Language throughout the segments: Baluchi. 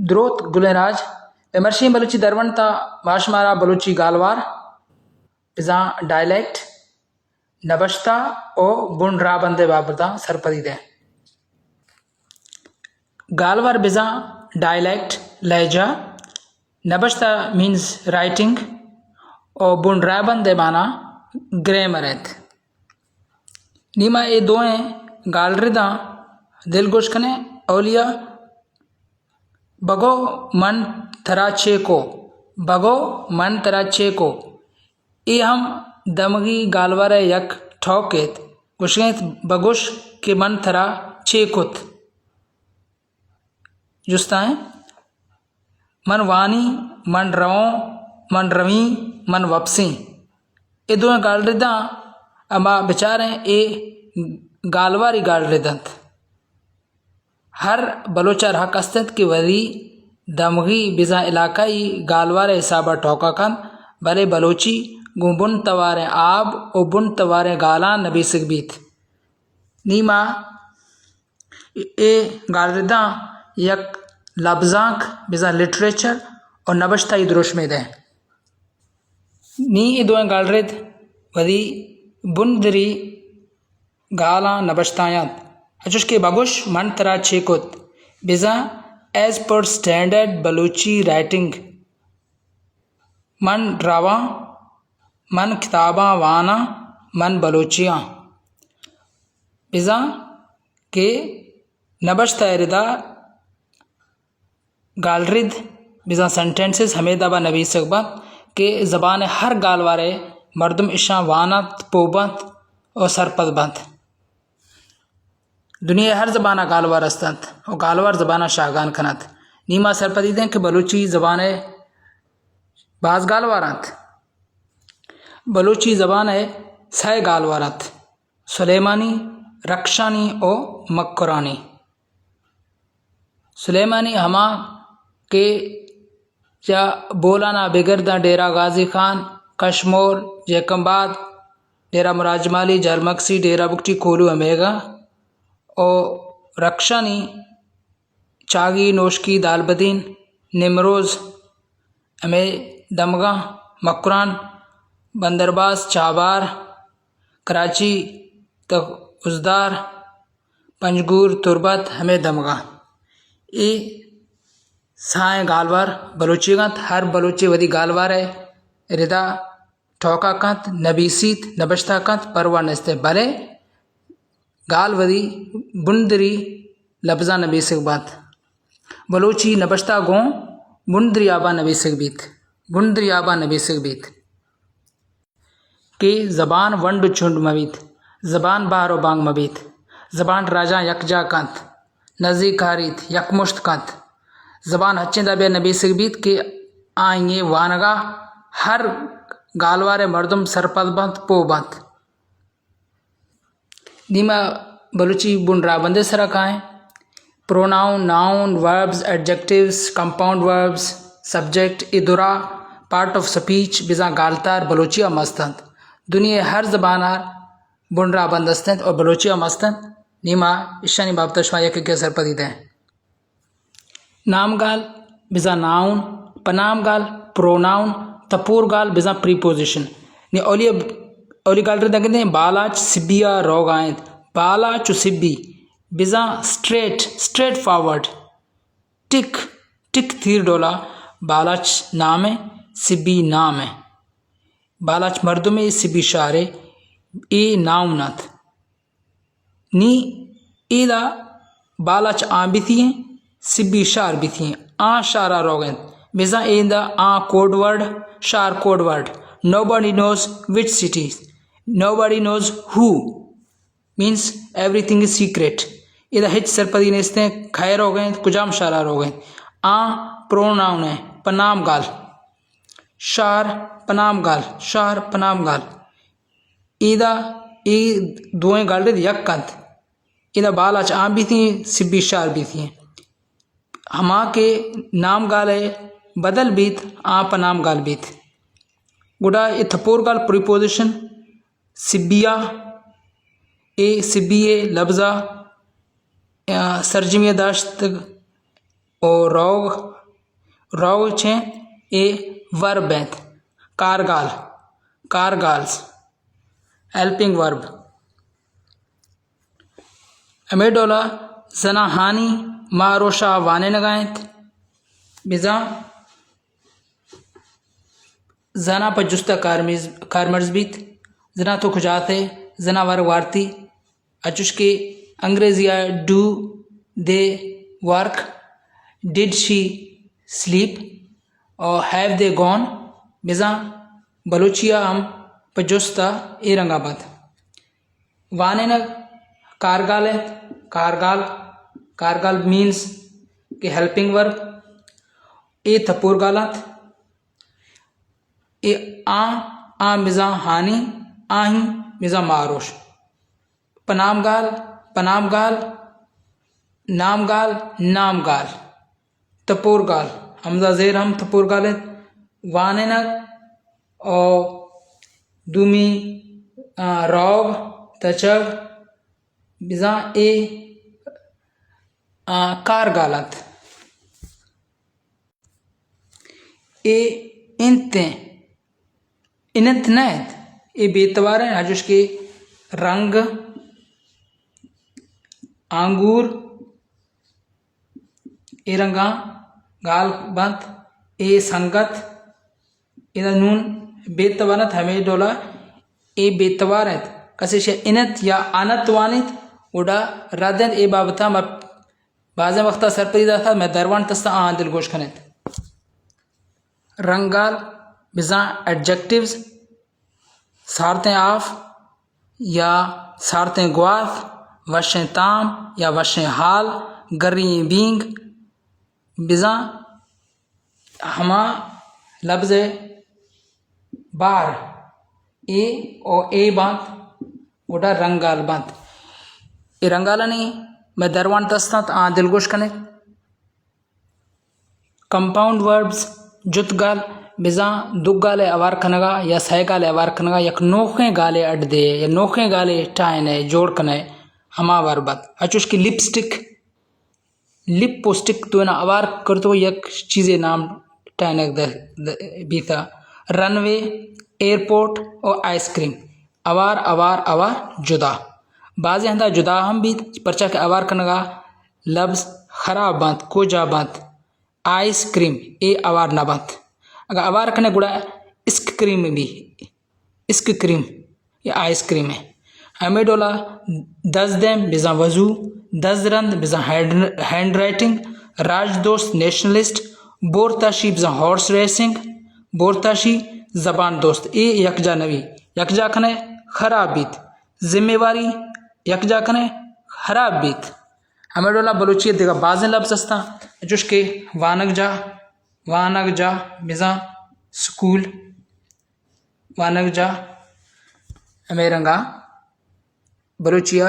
دروت گلیں راج، بہ مرشیں بلوچی درونت ءَ ما شمارا بلوچی گالوار، بزاں ڈائلیکٹ، نبشتہ ءُ بن رھبند ءِ بابت ءَ سرپدی دئیں۔ گالوار بزاں ڈائلیکٹ، لہجہ، نبشتہ مینز رائٹنگ ءُ بن رھبند ءِ مانا گرامر اِنت۔ نی ما اے دوئیں گالرداں دلگوش کنیں۔ اولی ءَ بگو من ترا چے کو، بگو من ترا چے کو۔ اے ہم دمگی گالوار ءِ یک ٹوک اِنت۔ گوشگ اِنت بگوش کہ من ترا چے کت۔ جستائیں، من وانی، من رؤں، من رویں، من وپسیں۔ اے دوئیں گالرداں اما بچاریں، اے گالواری گالرد اَنت۔ ہر بلوچ ءَ را حق است اِنت کہ وتی دمگی بزاں علاقائی گالوار ءِ حساب ءَ ٹوکا کنت، بلے بلوچی گوں بن تواریں آب ءُ بن تواریں گالاں نبیسگ بیت۔ نی ما اے گالرداں یک لبزانک بزاں لٹریچر ءُ نبشتہی دروشمے دئیں۔ نی اے دوئیں گالرد وتی بندری گالاں نبشتہ اَنت، انچوش کہ بگوش من ترا چے کت، بزاں ایز پر اسٹینڈرڈ بلوچی رائٹنگ، من رواں، من کتاباں واناں، من بلوچے آں۔ بزاں کہ نبشتہ ءِ ردا گالرد بزاں سنٹنسز ہمے داب ءَ نبیسگ بنت کہ زبان ءِ ہر گالوار ءِ مردم اشاں وان اَنت، پوہ بنت ءُ سرپد بنت۔ دنیا ءِ ہر زبان ءَ گالوار است اَنت ءُ گالوار زبان ءَ شاہگان کن اَنت۔ نی ما سرپدی دئیں کہ بلوچی زبان ءِ باز گالوار اَنت۔ بلوچی زبان ءِ سئے گالوار اَنت، سلیمانی، رکشانی ءُ مکرانی۔ سلیمانی ہما کہ چہ بولان ءَ بگر داں ڈیرہ غازی خان، کشمور، جیکب آباد، ڈیرہ مراد جمالی، جھرمکسی، ڈیرہ بگٹی، کوہلو ہمیگا ءُ رکشانی چاگی، نوشکی، دالبدین، نیمروز، ہمے دمگاں، مکران، بندرباس، چابہار، کراچی، تہ خضدار، پنجگور، تربت، ہمے دمگاں۔ اے سئیں گالوار بلوچیگ اَنت۔ ہر بلوچے وتی گالوار ءِ ردا ٹوکا کنت، نبیسیت، نبشتہ کنت، پرواہ نیست، بلے گال وتی بندری لبزاں نبیسگ بنت۔ بلوچی نبشتہ گوں بندری آباں نبیسگ بیت، بندری آباں نبیسگ بیت۔ کہ زبان ونڈ ءُ چنڈ مہ بیت، زبان بہر ءُ بانگ مہ بیت، زبان راجاں یکجاہ کنت، نزیک کاریت، یکمشت کنت۔ زبان ہچیں دابے ءَ نبیسگ بیت کہ آئی ءِ وانگ ءَ ہر گالوار ءِ مردم سرپد بنت، پوہ بنت۔ نی ما بلوچی بن رہبند ءِ سرا کائیں۔ پروناؤن، ناؤن، وربز، ایڈجیکٹیوز، compound verbs, subject, a Dara part of speech بزاں گالتار بلوچی ءَ مست اَنت۔ دنیا ءِ ہر زبان ءَ بن رہبند است اَنت ءُ بلوچی ءَ مست اَنت۔ نی ما اشانی بابت ءَ شما یک یکے ءَ سرپدی دئیں۔ نامگال بزاں ناؤن، پنامگال پروناؤن، تپورگال بزاں پریپوزیشن۔ نی اولی، اولی گالرد ءَ گندیں، بالاچ سبی ءَ روگ ءَ اِنت۔ بالاچ ءُ سبی بزاں اسٹریٹ، اسٹریٹ فارورڈ۔ ٹک، ٹک تیر ڈولا۔ بالاچ نامے، سبی نامے۔ بالاچ مردمے، سبی شہرے، اے ناؤن اَنت۔ نی ایدا بالاچ آں بیتی ایں، سبی شہر بیتی ایں، آں شہر ءَ روگ ءَ اِنت۔ بزاں ایدا آں کوڈ ورڈ، شہر code word. Nobody knows which city, nobody knows who, means everything is secret. ایدا ہچ سرپدی نیست ایں، کئے روگ ءَ اِنت، کجام شہر ءَ روگ ءَ اِنت۔ آں پروناؤن ایں، پنامگال۔ شہر پنامگال، شہر پنامگال۔ ایدا اے دوئیں گالرد یک اَنت۔ ایدا بالاچ آں بیتی ایں، سبی شہر بیتی ایں۔ ہما کہ نامگال ءِ بدل بیت، آں پنامگال بیت۔ گڑا اے تپورگال پریپوزیشن سبی ءَ، اے سبی ءِ لبز ءَ، آ، سرجمی ءَ داشتگ۔ او روگ، روگ چہ اے ورب انت۔ کارگال، کارگالز، ہیلپنگ ورب۔ ہمے ڈولا زنا ہانی ماروشا وانینگا انت۔ بزاں زنا پہ جستا کارمیز-، کارمرز بیت۔ زنا تو کجاتے؟ زنا ور وارتی۔ اچوش کہ انگریزی ءَ ڈو دے ورک، ڈڈ شی سلیپ، او ہیو دے گون، بزاں بلوچی ءَ ہم پہ جست ءَ اے رنگ ءَ بنت۔ وانینگ کارگال انت، کارگال، کارگال مینز کہ ہیلپنگ ورب، اے تپورگال انت۔ اے آں، آں بزاں ہانی، آہی بزاں ماروش۔ پنامگال، پنامگال، نامگال، نامگال۔ تپورگال، ہمزہ زیر ہم تپورگال انت۔ وانینگ او دومی، آ، روگ، تچگ، بزاں اے، آ، کارگال انت۔ اے انت، انت نہ انت، اے بے توار انت، ہنچوش کہ رنگ، آنگور، اے رنگاں گال بنت، اے سنگت، ادا نون بے توار انت، ہمے ڈولا اے بے توار انت۔ کسے شے انت یا انت وانیت، گڈا رد انت۔ اے بابتا ما بازیں وقتا سرپدی داتا، مئے دروانت استا آہاں دلگوش کنیت۔ رنگال بزاں ایڈجیکٹیوز، سارتیں آف یا سارتیں گوات، وشیں تام یا وشیں حال، گریں بینگ، بزاں ہما لبز ءِ بار اے او اے بنت، گڈا رنگال بنت۔ اے رنگالانی مئے دروانت است انت، آ دلگوش کنیت۔ کمپاؤنڈ وربز، جت گال، بزاں دو گال ءِ اوار کنگا یا سئے گال ءِ اوار کنگا یک نوخیں گالے اڈ دے یا نوخیں گالے ٹائن ءِ جوڑ کن ءِ، ہما ورب انت۔ ہچوش کہ لپسٹک، لپ و سٹک دوئیناں اوار کرتو یک چیزے نام ٹائنگ د-، د-، بیتا۔ رن وے، ایئرپورٹ و آئس کریم۔ اوار، اوار، اوار جدا۔ بازیں ہندا جدا ہم بیت، پرچا کہ اوار کنگا لبز خراب بنت، کوجا بنت۔ آئس کریم، اے اوار نہ بنت۔ اگاں اوار کنے گڑا اسک کریم بی۔ اسک کریم یا آئس کریم ءِ۔ ہمے ڈولا دزدیم بزاں وضو، دزرند بزاں ہینڈ، ہینڈ رائٹنگ، راج دوست نیشنلسٹ، بورتاشی بزاں ہارس ریسنگ، بورتاشی زبان دوست۔ اے یکجا نوی، یکجا کنے خراب بیت۔ ذمہ واری یکجا کنے خراب بیت۔ ہمے ڈولا بلوچی ءِ دگہ بازیں لبز ہستاں، جوش کہ وانگجاہ، وانگجاہ بزاں سکول، وانگجاہ۔ ہمے رنگا بلوچی ءَ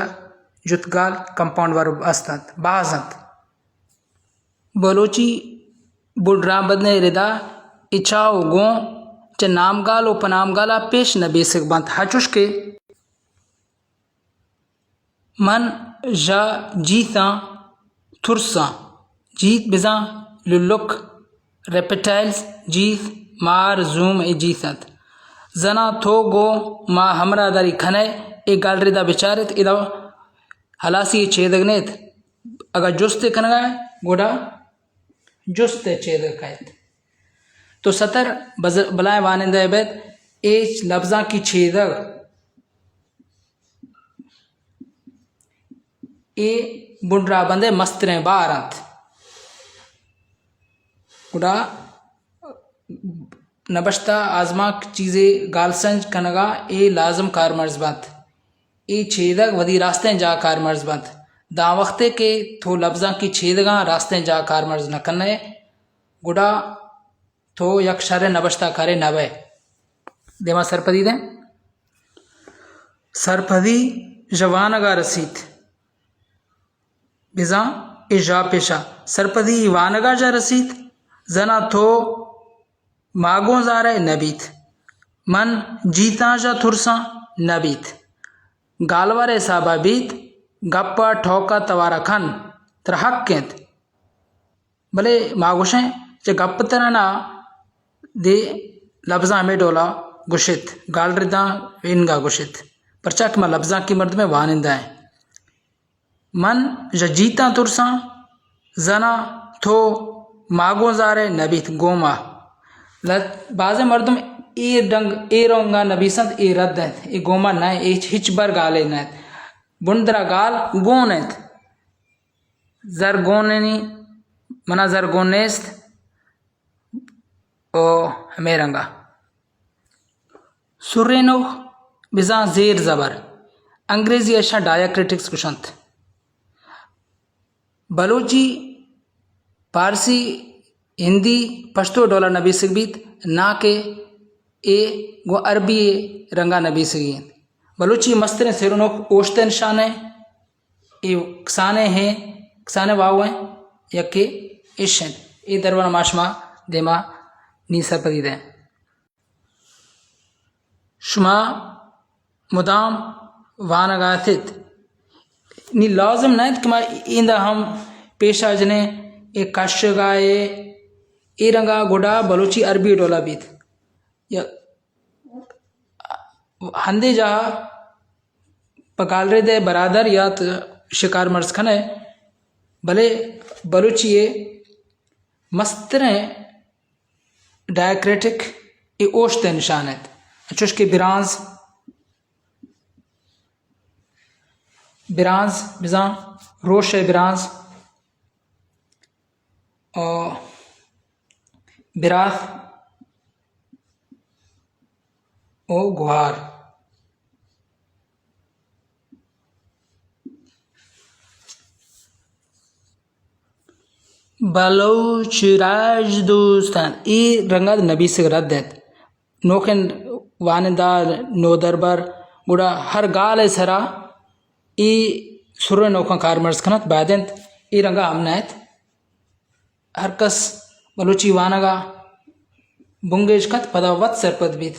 جتگال کمپاؤنڈ ورب است انت، باز انت۔ بلوچی بڈرامبند ءِ ردا اچا و گوں چہ نامگال و پنامگالا پیش نہ بیسگ بنت، ہچوش کہ من ژا جیتاں ترساں۔ جیت بزاں للک، ریپٹائلز، جیت، مار، زوم، اے جیت انت۔ زنا تو گوں ما ہمراہداری کنئے، اے گالردا بچاریت، ادا ہلاسی ءِ چیدگ نیت۔ اگاں جستے کنگا گڑا جست ءِ چیدگ کئیت۔ تو ستر بز-، بلائیں وانندہ بیت، اے لبزاں کی چیدگ اے بنرابند ءِ مستریں بار انت۔ گڑا نبشتہ آزمانک چیزے گالسنج کنگا اے لازم کارمرز بنت۔ اے چیدگ وتی راستیں جاہ کارمرز بنت۔ داں وختے کہ تو لبزانکی چیدگاں راستیں جاہ کارمرز نہ کنئے، گڑا تو یک شریں نبشتہ کارے نہ بئے۔ دیما سرپدی دیں۔ سرپدی ژہ وانگا رسیت۔ بزاں اے ژاپیشا سرپدی وانگا ژہ رسیت۔ زنا تو ماگوں زارئے نہ بیت۔ من جیتاں ژہ ترساں نہ بیت۔ گالوار حسابا بیت، گپا ٹوکا توارا کن، ترا حق انت۔ بلے ما گوشیں چہ گپ ترانا دے لبزاں ہمے ڈولا گوشت، گالرداں وینگا گوشت، پرچا کہ ما لبزانکی مردمے وانندہ ایں۔ من ژہ جیتاں ترساں، زنا تو ماگوں زارے نہ بیت گوما۔ لت-، بازیں مردم اے ڈنگ، اے رنگا نبیسنت، اے رد انت، اے گوما نہ، اے ہچ، ہچبر گالے نہ انت۔ بندرا گال گون انت۔ زر گوننی، منا زر گون نیست۔ او ہمے رنگا۔ سرینوخ بزاں زیر زبر، انگریزی اشاں ڈائیکریٹکس گوشنت۔ بلوچی، پارسی، ہندی، پشتو ڈولا نبیسگ بیت، نا کہ اے گوں عربی رنگا نبیسگی انت۔ بلوچی مستریں سرینوخ اوشت ءِ نشان ءِ اے کسانیں ہیں، کسانیں واو ہیں، یکے اش انت۔ اے درورا ما شما دیما نی سرپدی دیں۔ شما مدام وانگا اتت۔ نی لازم نہ انت کہ ما ایندا ہم پیشا جنیں، اے کشگا اے، اے رنگا گڈا بلوچی عربی ڈولا بیت۔ یا ہندے جاہ پہ گالرد ءِ برادر یا تو شکار مرز کن ئے، بلے بلوچی ءِ مستریں ڈائیکریٹک اے اوشت ءِ نشان انت، انچوش کہ برانز، برانز بزاں، روش ءِ برانز، او براث او گوہار۔ بلوچ راج دوستان، اے رنگا نبیسگ رد انت۔ نوکیں وانندہ، نودربر، گڑا ہر گال ءِ سرا اے سرینوخاں کارمرز کنت، باید انت اے رنگا ہم نہ انت۔ ہر کس بلوچی وانگا بنگیج کنت، پدا وت سرپد بیت۔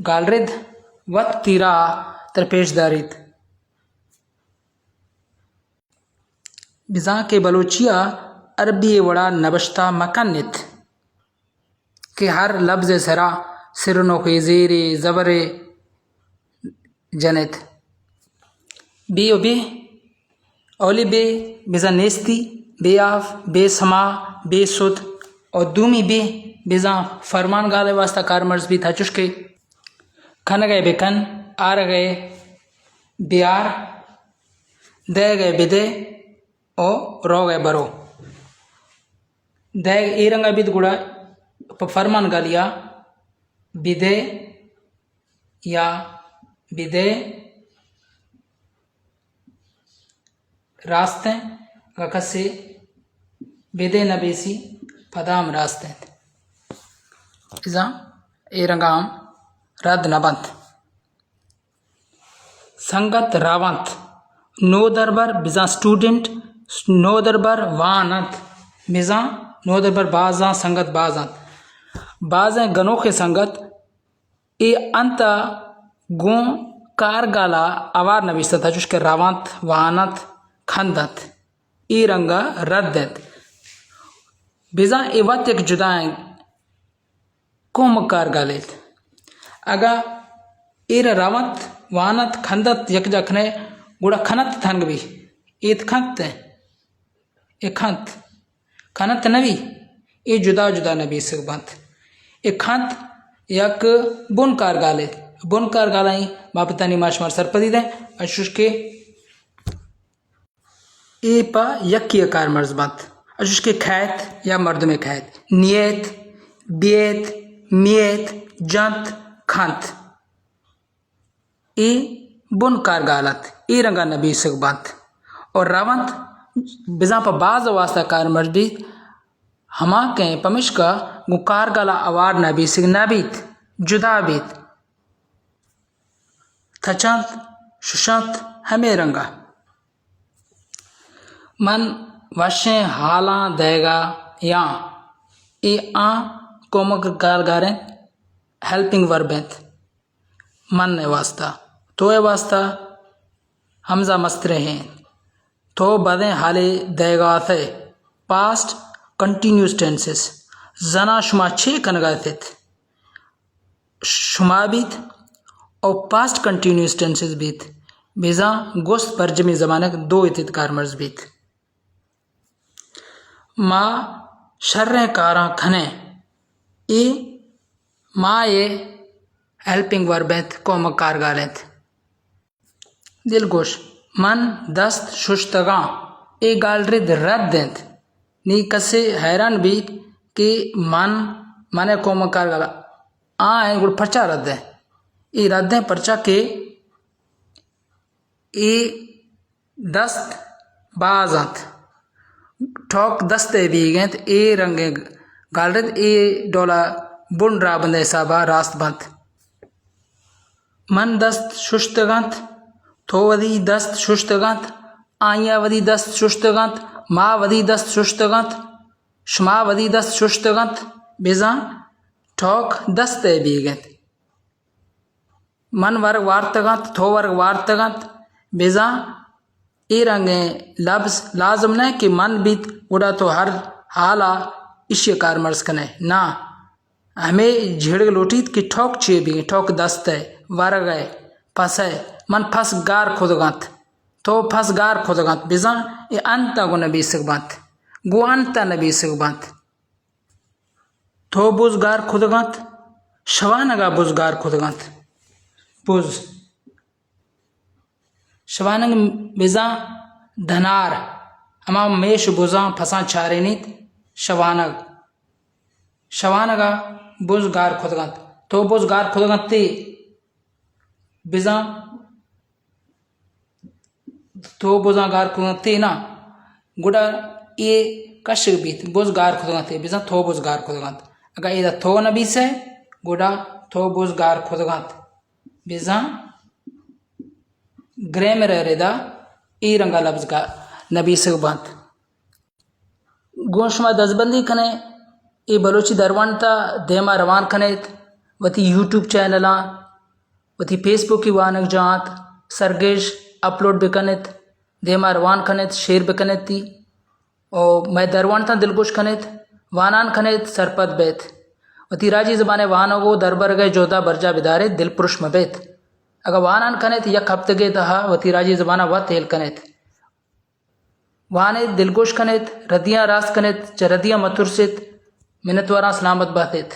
گالرد وت تیرا تر پیش داریت۔ بزاں کہ بلوچی ءَ عربی ءِ وڑا نبشتہ مہ کن ات کہ ہر لبز ءِ سرا سرینوخے، زیرے، زبرے جن ات۔ بے و بے، اولی بے بزاں نیستی، بے آف، بے سما، بے سد، اور دومی بے بزاں فرمان گال ءِ واسطہ کارمرز بیت، ہچوش کہ کنگ ءَ بکن، آرگ ءَ بیار، دئیگ ءَ بدئے او روگ ءَ برو۔ دئیگ اے رنگ ءَ بیت گڑا پہ فرمان گالیا بدئے یا بدئے راست انت، اگاں کسے بدئے نہ بیسی پدا ہم راست انت۔ بزاں اے رنگ ءَ ہم رد نہ بنت۔ سنگت رونت۔ نودربر بزاں اسٹوڈنٹ، نودربر وان انت۔ بزاں نودربر بازاں سنگت باز انت۔ بازیں گنوکیں سنگت اے انت ءَ گوں کارگال ءَ اوار نبیست انت، انچوش کہ رونت، وان انت، کند انت۔ اے رنگ ءَ رد انت۔ بزاں اے وت یک جدائیں کمک کارگالے ات۔ اگاں ایر رونت، وانت، کندت، یکجا کنئے، گڑا کنت تنگ بی۔ ایت کنت، اے کنت۔ کنت نہ بی، اے جدا جدا نبیسگ بنت۔ اے کنت یک بن کارگالے۔ بن کارگالانی بابتانی ما شمار سرپدی دیں، انچوش کہ اے پہ یکے ءَ کارمرز بنت، انچوش کہ کئیت یا مردمے کئیت، نیت، بیت، میت، جنت، کنت۔ اے بن کارگال انت، اے رنگ ءَ نبیسگ بنت۔ اور رونت بزاں پہ باز ءِ واسطہ کارمرز بیت، ہما کہ پمشکا گوں کارگال ءَ اوار نبیسگ نہ بیت، جدا بیت۔ تچنت، ششنت، ہمے رنگ ءَ۔ من وشیں ہالاں دئیگ ءَ یاں۔ اے آں کمک کارگالیں، ہیلپنگ ورب انت۔ من ءِ واسطہ، تو ءِ واسطہ ہمزہ مستریں انت۔ تو بدیں ہالے دئیگ ءَ اتئے، پاسٹ کنٹینیوس ٹینسز، زاناں شما چے کنگا اتت؟ شما بیت، او پاسٹ کنٹینیوس ٹینسز بیت، بزاں گوست برجمیں زمانگ دو اتت کارمرز بیت۔ ما شریں کاراں کنیں، اے ما ءِ ہیلپنگ ورب انت، کمک کارگال انت۔ دلگوش، من دست ششتگاں، اے گالرد رد انت۔ نی کسے حیران بیت کہ من، من ءِ کمک کارگال آ انت، گڑا پرچا رد انت؟ اے رد انت پرچا کہ اے دست باز انت۔ ٹوک دست ءِ بیگ انت، اے رنگیں گالرد اے ڈولا بن رابند ءِ حسابا راست بنت۔ من دست ششتگ انت، تو وتی دست ششتگ انت، آئیا وتی دست ششتگ انت، ما وتی دست ششتگ انت، شما وتی دست ششتگ انت، بزاں ٹوک دست ءِ بیگ انت۔ من ورگ وارتگ انت، تو ورگ وارتگ انت، بزاں اے رنگیں لبز لازم نہ کہ من بیت، گڑا تو ہر حالا ایشی ءَ کارمرز کنئے۔ ناں، ہمے جیڑگ لوٹیت کہ ٹوک چے بیگ، ٹوک دست ءِ، ورگ ءِ، پس ءِ۔ من پس گار کتگ انت، تو پس گار کتگ انت، بزاں اے انت ءَ گوں نبیسگ بنت، گوں انت ءَ نبیسگ بنت۔ تو بز گار کتگ انت، شوانگ ءَ بز گار کتگ انت۔ بز۔ شوانگ بزاں دھنار، ہما میش بزاں پساں چارینیت۔ شوانگ۔ شوانگ ءَ بز گار کتگ انت۔ تو بز گار کتگ انت تے بزاں تو بزاں گار کتگ انت تے ناں، گڑا اے کشگ بیت، بز گار کتگ انت تے بزاں تو بز گار کتگ انت۔ اگاں ادا تو نبیسئے، گڑا تو بز گار کتگ انت، بزاں گرامر ءِ ردا اے رنگا لبز گا-، نبیسگ بنت۔ گوں شما دزبندی کنیں، اے بلوچی درونت ءَ دیما روان کنیت، وتی یوٹیوب چینلاں، وتی فیس بکی وانگجاہاں سرگیش اپلوڈ بکنیت، دیما روان کنیت، شیئر بکنیت تی، او مئے درونتاں دلگوش کنیت، وانان کنیت، سرپد بیت۔ وتی راجی زبان ءِ وانگ و دربرگ ءِ جہد ءَ برجاہ بداریت، دلپرش مبیت۔ اگاں وانان کنیت، یک ہپتگے تہا وتی راجی زبان ءَ وت ہیل کنیت۔ وانیت، دلگوش کنیت، ردیاں راست کنیت، چہ ردیاں مترسیت۔ منتواراں، سلامت باتیت۔